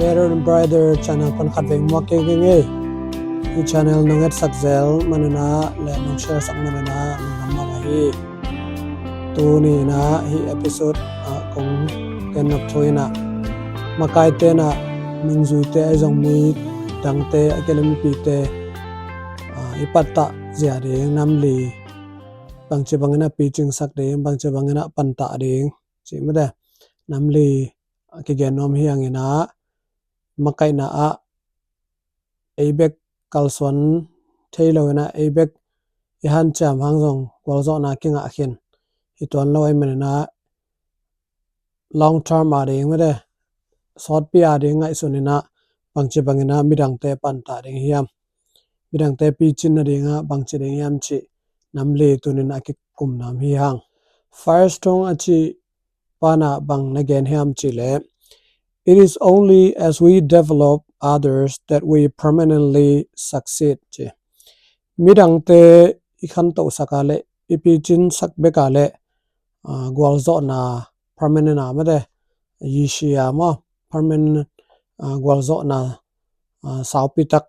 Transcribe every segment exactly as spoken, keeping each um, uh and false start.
Better and Brighter channel pan khat veng muak kei kei ngei. Hi channel nong etsak zel manina le nong share sak manina nong nam mah hi. Tuni ina hi episode ah kong gen nop thu ina, makai tena nungzuite a zong mi dangte a kele mipite ah, i pattah zia ding nam li, bangci bangina picing sak ding, bangci bangina pantah ding, ci mate. Nam li a kigen nuam hi hang ina, makaihna ah ei bek kalsuan thei lo ina, ei bek i hanciam hang zong gualzawhna kingah khin hi tuan lo ai manina, long term a ding mate, sawtpi a ding ngaihsun ina, bangci bangina midangte pantah ding hiam, midangte picin nadinga bangci ding hiam ci nam li tunin a kikum nam hi hang. First thong a ci pana bang na gen hiam ci le, it is only as we develop others that we permanently succeed ci. Midangte i khantoh sak a le, i picin sak bek a le ah, gualzawhna permanent a mate, yishia maw, permanent ah, gualzawhna ah, saupi tak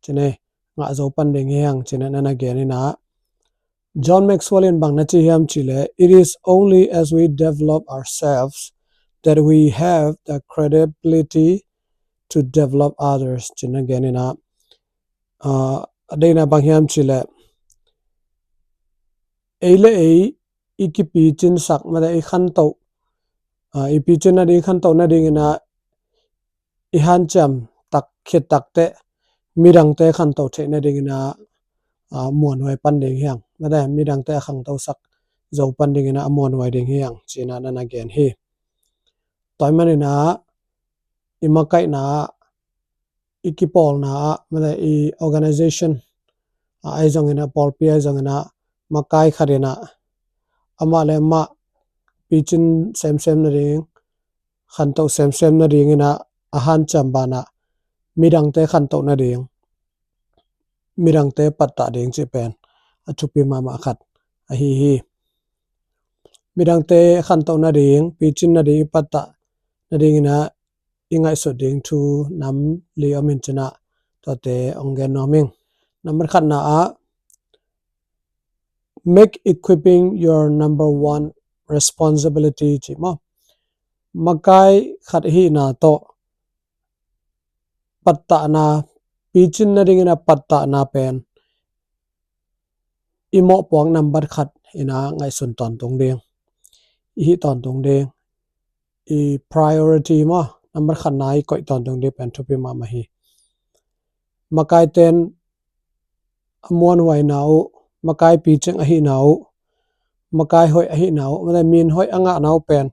cine ngah zo pan ding hi hang cine nana gen ina, John Maxwell in bang na ci hiam ci le, it is only as we develop ourselves that we have the credibility to develop others, cina gen ina, ah, a deina bang hiam ci le, ei le ei i kipicin sak mate, i khantoh ah, i picin nading, i khantoh nading ina, i hanciam tak khit takte midangte khantoh theih nading ina ah, muanhuai pan ding hi hang mate, midangte a khantoh sak zo pan ding ina a muanhuai ding hi hang cina nana gen hi. Tua ai manina i makaihna ah, i kipawlna ah mate, i organization ah, ai zong ina, pawlpi ai zong ina, makai khat ina amah le amah picin semsem nading, khantoh semsem nading ina a hanciam bana midangte khantoh nading, midangte pattah ding ci pen a thupi mahmah khat ahi hi. Midangte khantoh nading, picin nading, i pattah nading ina i ngaihsut ding thu nam li om in cina, tuate ong gen nuam ing. Nambat khatna ah, make equipping your number one responsibility ci maw. Makai khat hihna tawh pattahna, picin nading ina pattahna pen i mawhpuak nambat khat ina ngaihsun tawntung ding, i hih tawntung ding, i priority maw, nambat khatna i koih tawntung ding pen thupi mahmah hi. Makai ten a muanhuaina uh, makai picing ahihna uh, makai hoih ahihna uh mate, min hoih a ngahna uh pen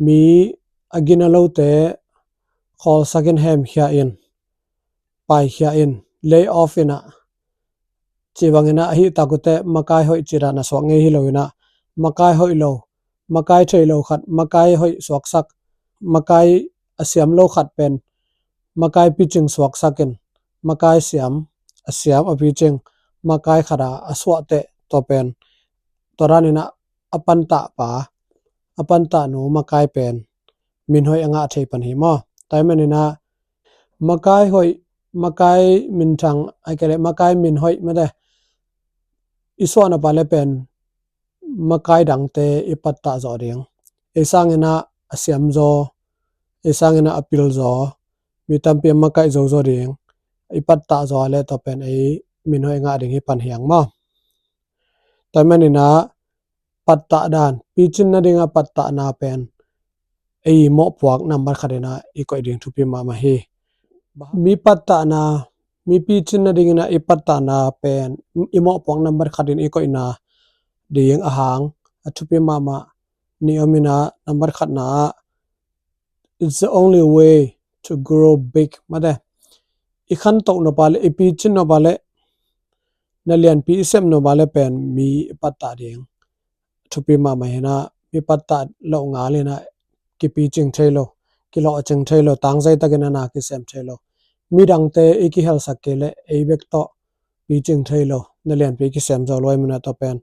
mi a gina lote khawlsakin hemkhia in, paikhia in, lay off ina, ci bangina ahi tak uh teh makai hoih ci dan a suak ngei hi lo ina, makai hoih lo, makai thei lo khat makai hoih suaksak, makai a siam lo khat pen makai picing suaksakin, makai siam, a siam a picing makai khat a a suah teh tua pen, tua dan ina a pantah pa, a pantah nu makai pen min hoih a ngah thei pan hi maw. Tua ai manina makai hoih, makai minthang ai kei le makai min hoih mate, i suahna pa le pen makai dangte i pattah zawh ding. Ei sangina a siam zaw, ei sangina a pil zaw, mi tampi a makaih zo zaw ding, i pattah zaw a le tua pen ei min hoih ngah ding hi pan hi hang maw. Tua ai manina pattah dan, picin nadinga pattahna pen ei mawhpuak nambat khat ina i koih ding thupi mahmah hi. Mi pattahna, mi picin nading ina i pattahna pen i mawhpuak nambat khat in i koihna ding ahang a thupi mahmah nih om ina, nambat khatna ah, it's the only way to grow big mate, i khantoh nop a le, i picin nop a le, na lianpi i sem nop a le pen mi i pattah ding thupi mahmah hi ina, mi pattah loh ngal ina kipicing thei lo, kilawhcing thei lo, tangzai takin a na kisem thei lo, midangte i kihelsak kei le ei bek tawh picing thei lo, na lianpi kisem zo lo ai manina tua pen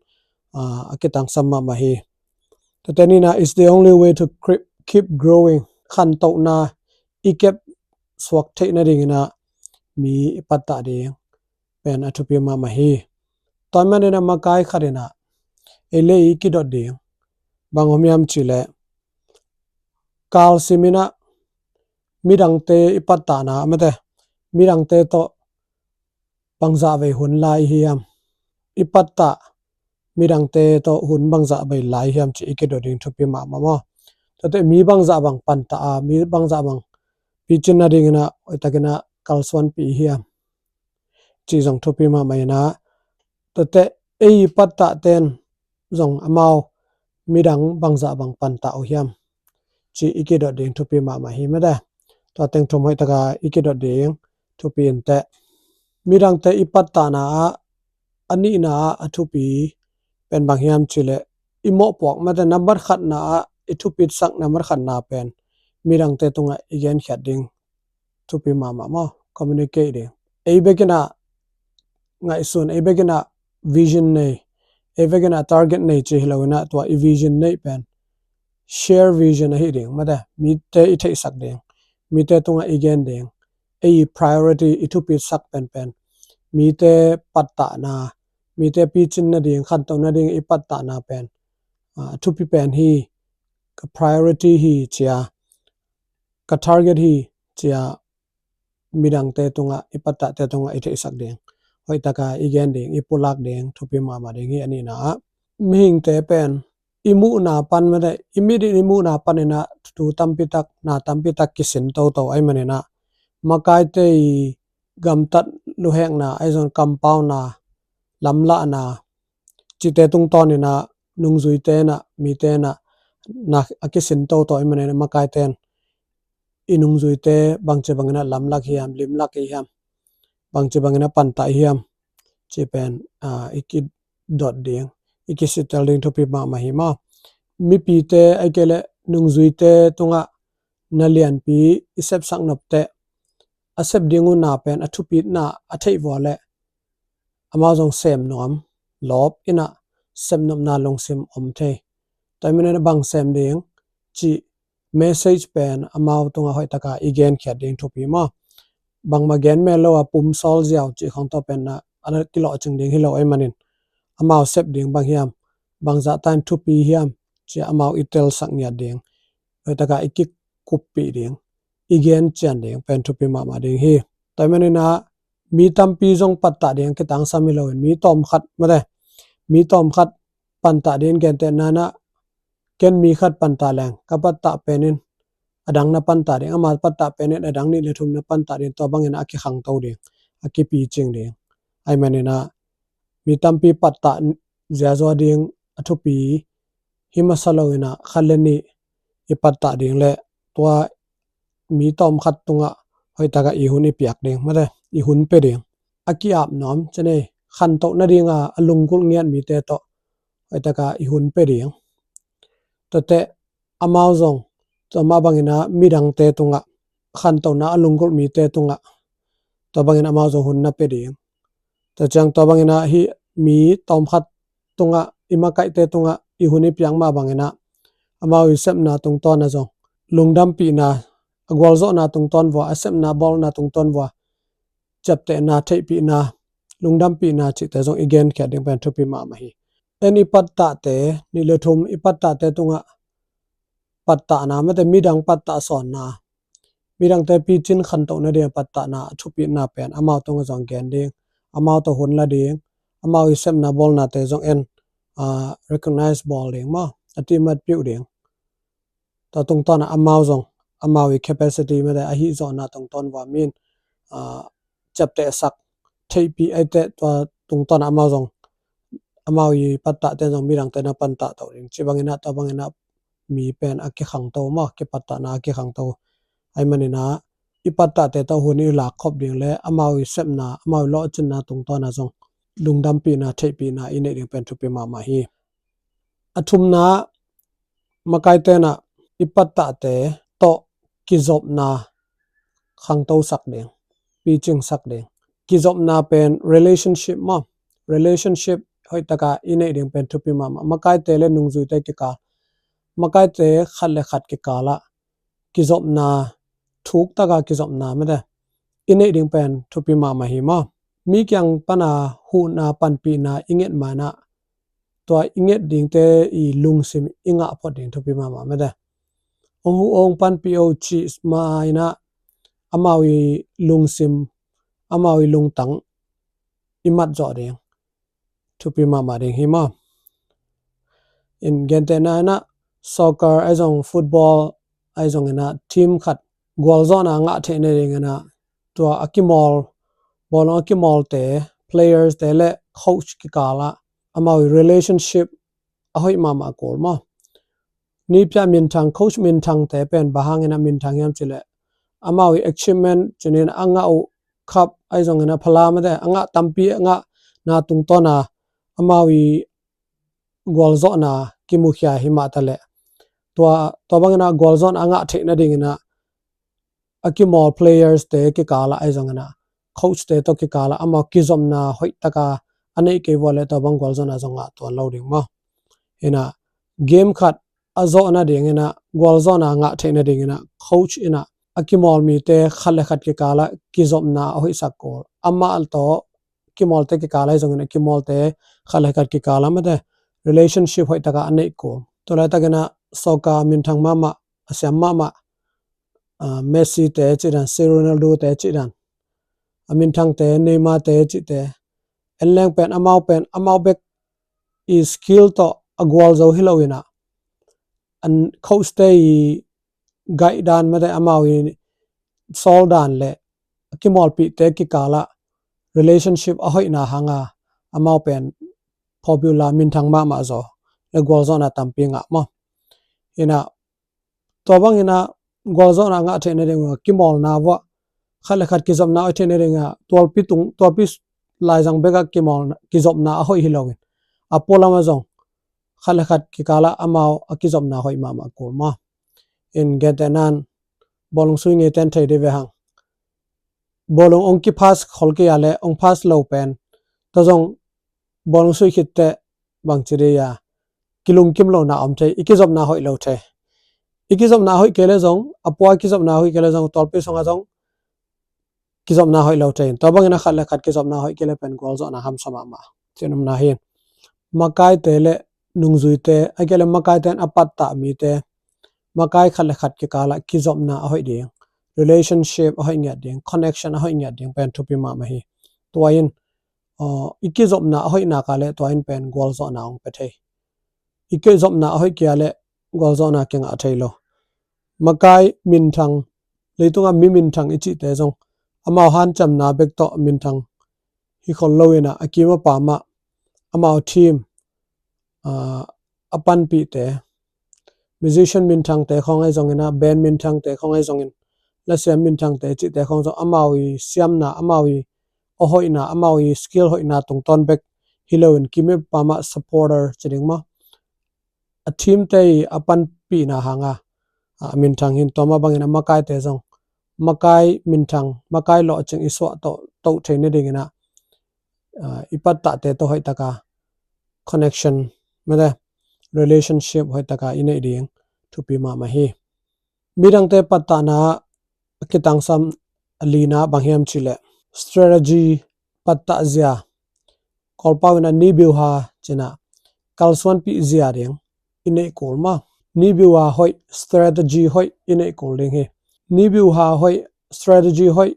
ah, a kitangsam mahmah hi. Tua tenina, it's the only way to cre- keep growing. Khantohna i kep suak theih nadingin ah mi i pattah ding pen a thupi mahmah hi. Tua ahih manin ah makai khat in ah ei le ei i kidot ding bang om hiam cih leh, kal simin ah midangte i pattahna, mate, midangte tawh bangzah vei hun la i hi hiam? I pattah midangte tawh hun bangzah vei la i hi hiam cih i kidot ding thupi mahmah maw? Tuate mi bangzah bang pattah a, mi bangzah bang picin nadingin ah hoihtakin ah kalsuanpih i hi hiam cih zong thupi mahmah in ah, tuate ei i pattahte in zong amau midang bangzah bang pattah uh hiam cih i kidot ding thupi mahmah hi, mate. Tua teng thum hoihtaka i kidot ding thupi inteh. Midangte i pattahna ah a nihna ah a thupi pen bang hiam cih leh, i mawhpuak, mate, nambat khatna ah i thupitsak nambat khatna pen midangte tungah i genkhiat ding thupi mahmah maw? Communicate ding. Ei bekin ah ngaihsun, ei bekin ah vision nei, ei bekin ah target nei ci hi loin ah, tua i vision neih pen share vision ahi ding, mate, mite i theihsak ding, mite tungah i gen ding, ei priority i thupitsak penpen, mite pattahna, mite picin nading, khantoh nading i pattahna pen, ah, thupi pen hi, ka priority hi cia, ka target hi cia midangte tungah, i pattahte tungah i theihsak ding, hoihtaka i gen ding, i pulak ding thupi mahmah ding hi. A nihna ah mihingte pen i muhna pan, mate, i mit in i muhna panin ah thu tampitak, na tampitak kisin toto ahih manin ah makaite i gamtat luhekna, ahi zong kampauna, lamlahna, cihte tungtawnin ah nungzuite in ah, mite in ah na a kisin toto ahih manin ah makaite in i nungzuite bangci bangin ah lamlak hiam, limlak i hiam, bangci bangin ah pattah i hiam cih pen, ah, i kidot ding, i kisitel ding thupi mahmah hi maw? Mipite ahih kei leh nungzuite tungah na lianpi i sepsak nop teh, a sep ding uh na pen a thupitna a theih vua leh amau zong sem nuam, lawp in ah sepnopna lungsim om thei. Tua ahih manin ah bang sem ding cih message pen amau tungah hoihtaka i genkhiat ding thupi maw? Bangmah gen mel lo a pum sawl ziau cih khawng tawh pen ah a kilawhcing ding hi lo ahih manin, amau sep ding bang hiam, bangzah ta in thupi hiam cih amau i telsak ngiat ding, hoihtaka i kikuppih ding, i gen cian ding pen thupi mahmah ding hi. Tua ahih manin ah mi tampi zong pattah ding kitangsam hi loin, mi tawmkhat, mate, mi tawmkhat pattah ding, gentehna in ah ken mi khat pattah leng ka pattah penin a dang na pattah ding, ama pattah penin a dang nih le thum na pattah ding, tua bangin ah a kikhangto ding, a kipicing ding. Ahih manin ah mi tampi pattah ziazua ding a thupi hi masa loin ah khat le nih i pattah ding le tua mi tawmkhat tungah hoihtaka i hun i piak ding, mate, i hun pia ding. A ki-ap nuam, ci ni, khantoh nadinga a lunggulh ngiat mite tawh hoihtaka i hun pia ding. Tuate amau zong tua mah bangin ah midangte tungah, khantohna a lunggulh mite tungah tua bangin amau zong hun na pia ding. Tua ciang tua bangin ah hih mi tawmkhat tungah, i makaihte tungah i hun i piak mah bangin ah amau i sepna tungtawn ah zong lungdampihna, a gualzawhna tungtawn vua, a sepna bawlna tungtawn vua ciaptehna, theihpihna, lungdampihna cihte zong i genkhiat ding pen thupi mahmah hi. En i pattahte, nih le thum i pattahte tungah pattahna, mate, midang pattah sawnna, midangte picin khantoh nading a pattahna a thupitna pen amau tungah zong gen ding, amau tawh hun la ding, amau i sepna bawlnate zong en, ah, recognize bawl ding maw, a tihmatpih uh ding. Tua tungtawn ah amau zong, amau i capacity, mate, a hihzawhna tungtawn vua min, ah, ciaptehsak, theihpih, ahi teh tua tungtawn ah amau zong, amau i pattahte zong midangte na pattah to ding, ci bangin ah, tua bangin ah mi pen a kikhangto maw, kipattahna a kikhangto. Ahih manin ah i pattahte tawh hun i lakkhop ding le amau i sepna, amau i lawhcinna tungtawn ah zong lungdampihna, theihpihna i neih ding pen thupi mahmah hi. A thumna, makaite in ah i pattahte tawh kizopna khangtosak ding, picingsak ding. Kizopna pen relationship maw, relationship hoihtaka i neih ding pen thupi mahmah. Makaite le nungzuite kikal, makaite khat le khat kikal ah kizopna, thuk taka kizopna mete i neih ding pen thupi mahmah hi maw. Mi kiang pana huhna panpihna i nget manah tua i nget dingte i lungsim i ngah phot ding thupi mahmah mete. Ong huh ong panpih o cih ma inah amau i lungsim, amau i lungtang i mat zawh ding thupi mahmah ding hi maw. In gentehna inah soccer ahi zong football ahi zong inah team khat gualzawhna ngah theihna ding inah tua a kimawl, bawlung a kimawlte, players te le coach kikalah amau i relationship a hoih mahmah kul maw. Nipia minthang, coach minthangte pen bang hangin a minthang hiam cileh amau i achievement cinin a ngah uh cup ahi zongin a phala mete a ngah tampi a ngah na tungtawna amau i gualzawhna kimukhia hi mah taleh tua, tua bangin a gualzawhna a ngah theihna dingin a a kimawl players te kikalah ahi zongin a coach te tawh kikalah amau kizopna hoih taka a neih kei vua le tua bang gualzawhna zong ngah tuan lo ding maw. Inah game khat a zawhna dingin a gualzawhna ngah theihna dingin a coach inah a kimawl mite khat le khat kikalah kizopna a hoihsak kul. Amah tawh kimawlte kikalah ahi zongin a kimawlte khat le khat kikalah mete relationship hoih taka a neih kul. Tua laitakin a soccer minthang mahmah a siam mahmah Messi te cih dan, C Ronaldo te cih dan, a minthangte Neymar te cihte en leng pen amau pen amau bek i skill tawh a gualzo hi lo inah coach te i gaih dan mete amau i sawl dan le a kimawlpihte kikalah relationship a hoihna hanga amau pen popular minthang mahmah zaw le gualzawhna tampi ngah maw. Inah tua bangin a gualzawhna ngah theihna ding a kimawlna vuah khat le khat kizopna a hoih theihna ding a tualpi tung, tualpi laizang bek a kimawlna, kizopna a hoih hi loin a pualam a zong khat le khat kikalah amau a kizopna hoih mahmah kul maw. In gentehnan bawlung sui ngeiten thei dih ve hang. Bawlung ong kipass khol kei a le ong pass lo pen tua zong bawlung sui khitteh bangci dih a kilungkim lohna om thei, i kizopna hoih lo thei. I kizopna hoih kei le zong a pua i kizopna hoih kei le zong tualpi sungah zong kizopna hoih lo thei. Tua bangin a khat le khat kizopna hoih kei le pen gualzawhna hamsa mahmah cin umna hi. Makaite le nungzuite a kei le makaite in a pattah mite makai khat le khat kikalah kizopna a hoih ding, relationship a hoih ngiat ding, connection a hoih ngiat ding pen thupi mahmah hi. Tua in i kizopna a hoih naka le tua in pen gualzawhna ong pe thei. I kizopna a hoih kia le gualzawhna kingah thei lo. Makai minthang, leitunga mi minthang i cihte zong amau hancamna bek tawh minthang hi khol lo inah a kim a pamah amau team a panpihte, musician minthangte khawng ahi zongin a band minthangte khawng ahi zongin lasiam minthangte cihte khawng zong amau i siamna, amau i a hoihna, amau i skill hoihna tungtawn bek hi loin kim a pamah supporter ci ding maw. A team te i a panpihna hanga a minthang hin tua mah bangin a makaite zong makai minthang, makai lawhcing i suah tawh toh theihna dingin a i pattahte tawh hoih taka connection mete relationship hoih taka i neih ding thupi mahmah hi. Midangte pattahna a kitangsam a lina bang hiam cileh strategy pattah zia, Kawlpau inah nibiuha cinah kalsuanpih zia ding i neih kul maw. Nibiuha hoih, strategy hoih i neih kul ding hi. Nibiuha hoih, strategy hoih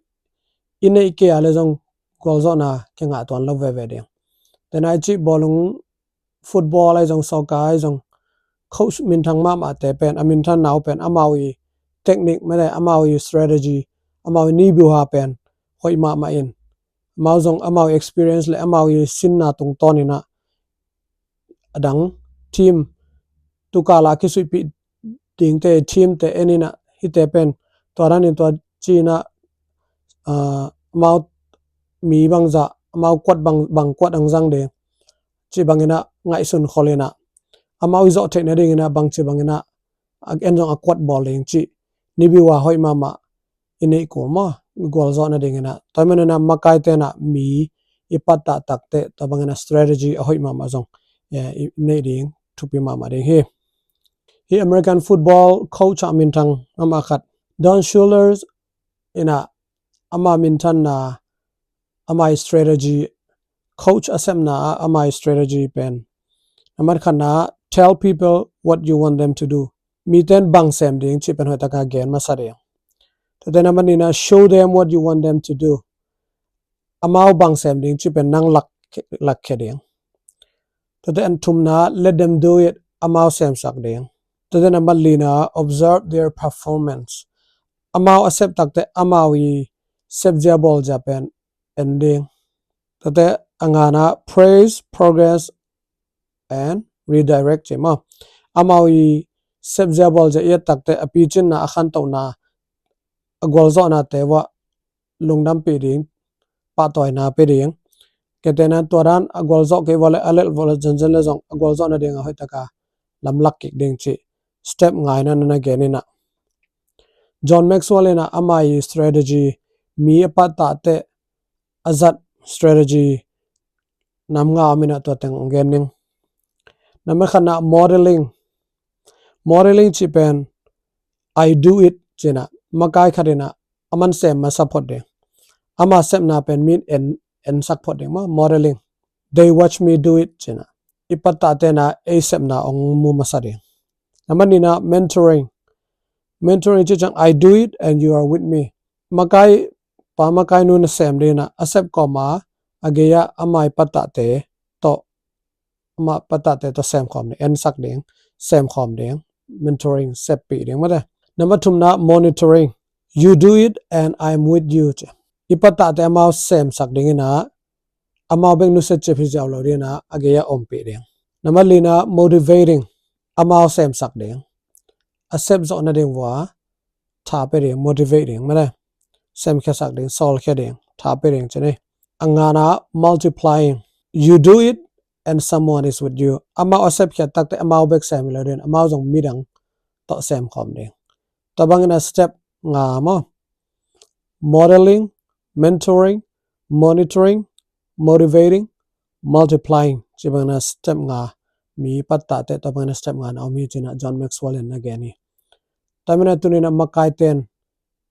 i neih kei a le zong gualzawhna kingah tuan lo veve ding. Tena i cih bawlung football ahi zong soccer ahi zong coach minthang mahmahte pen a minthanna uh pen amau i technique mete amau i strategy, amau i nibiuha pen hoih mahmah in amau zong amau i experience le amau i sinna tungtawn inah a dang team tukala kisuihpih dingte team te en inah hihte pen tua danin tua cinah amau mi bangzah amau kuat bang, bang kuat ang zang ding cih bangin a ngaihsun khol inah amau i zawh theihna dingin a bangci bangin a en zong a kuat bawl ding cih nibiuha hoih mahmah i neih kul maw, gualzawhna dingin a. Tua manin a makaite inah mi i pattah takteh tua bangin a strategy a hoih mahmah zong i neih ding thupi mahmah ding hi. Hih American football coach a minthang mahmah khat Don Shula Ina ama minthanna, ama strategy, coach a sepna ah ama strategy pen. Nambat khatna, tell people what you want them to do. Miten bang sem ding cih pen hoih taka gen masa ding. Tate nambat nina, show them what you want them to do. Amau bang sem ding cih pen nang lak, lakkhia ding. Tate an thumna, let them do it, amau semsak ding. Tate nambat lina, observe their performance. Amau a sep takte amau i sepzia bawlzia pen en ding. Tate a ngana, praise, progress and redirect ci maw. Amau i sepzia bawlzia i et takte a picinna, a khantohna, a gualzawhnate vah lungdampih ding, pahtawina pia ding. Ketena tua dan a gualzawh kei vawleh a lelh vawleh zenzen le zong a gualzawh nading a hoih taka lamlak kik ding cih step nga ina na gen ina. John Maxwell ina ama i strategy, mi a pattahte a zat strategy nam nga om ina tua teng gen ning. Nambat khatna, modeling. Modeling cih pen I do it cina, makai khat ina aman sem masa phot ding. Ama sepna pen min en, ensak phot ding maw, modeling. They watch me do it cina, i pattahte na ei sepna ong mu masa ding. Nambat nina, mentoring. Mentoring cih ciang I do it and you are with me. Makai pa makai nu na sem ding ina a sep kawma a gei-ah ama i pattahte tawh, ama pattahte tawh sem khawm ding, ensak ding, sem khawm ding, mentoring, seppih ding mate. Nambat thumna, monitoring. You do it and I'm with you ci. I pattahte amau semsak ding ina amau bek nusia cip hi ziau lo ding ina a gei-ah ompih ding. Nambat lina, motivating. Amau semsak ding, a sep zawh nading vua tha pia ding, motivate ding mate. Semkhiasak ding, sawlkhia ding, tha pia ding cini. A ngana, multiplying. You do it and someone is with you. Amau a sepkhiat takte amau bek sem hi lo ding, amau zong midang tawh sem khawm ding. Tua bangin a step nga maw, modeling, mentoring, monitoring, motivating, multiplying. Ci bangin a step nga, mi pattahte tua bangin a step nga na om hi cina John Maxwell in na gen hi. Tua mina tuni ina makaiten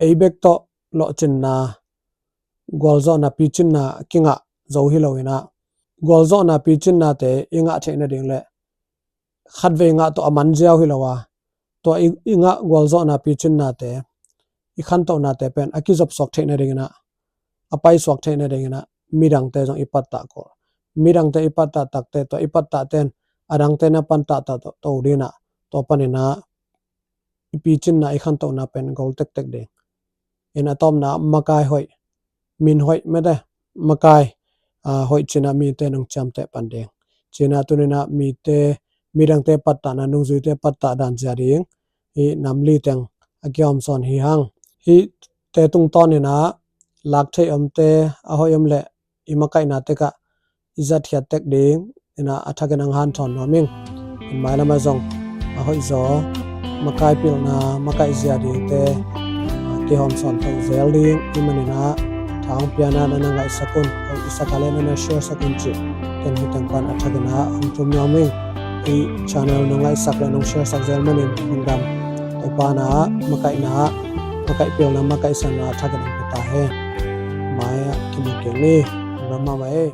ei bek tawh lawhcinna, gualzawhna picinna kingah zo hi lo ina, gualzawhna picinnate i ngah theih nading le khatvei ngah tawh a man ziau hi lo a, tua i, i ngah gualzawhna picinnate, i khantohnate pen a kizopsuak theih nading ina, a paisuak theih nading ina midangte zong i pattah kul. Midangte i pattah takte tua i pattahten a dangte na pattah tah to, to ding ina, tua pan ina i picinna, i khantohna pen gol tektek ding. Ina a tawpna, makai hoih, min hoih mate, makai, ah, hoih cina mite nong ciamteh pan ding. Cina tuni ina mite, midangte pattahna, nungzuite pattah dan zia ding. Hih nam li teng a kihawmsawn hi hang. Hihte tungtawn ina lak theih omte, a hoih om le i makaihna tekah i zatkhiat tek ding ina a thakin ang hanthawn nuam ing. Mailam ah zong a hoihzaw makai pilna, makaih zia dingte kihawmsawn to zel ding i man ina, tha hong piana na na ngaihsak un, hoih i sak a le na na share sak un cih ken hi teng pan a thakin ah hong tum nuam ing. I channel nong ngaihsak le nong share sak zel manin lungdam. Topa na makaihna, makaih pilna, makaih sanna a thakin hong pia ta hen. Mai ah kimu keng ni. Lungdam mahmah ei.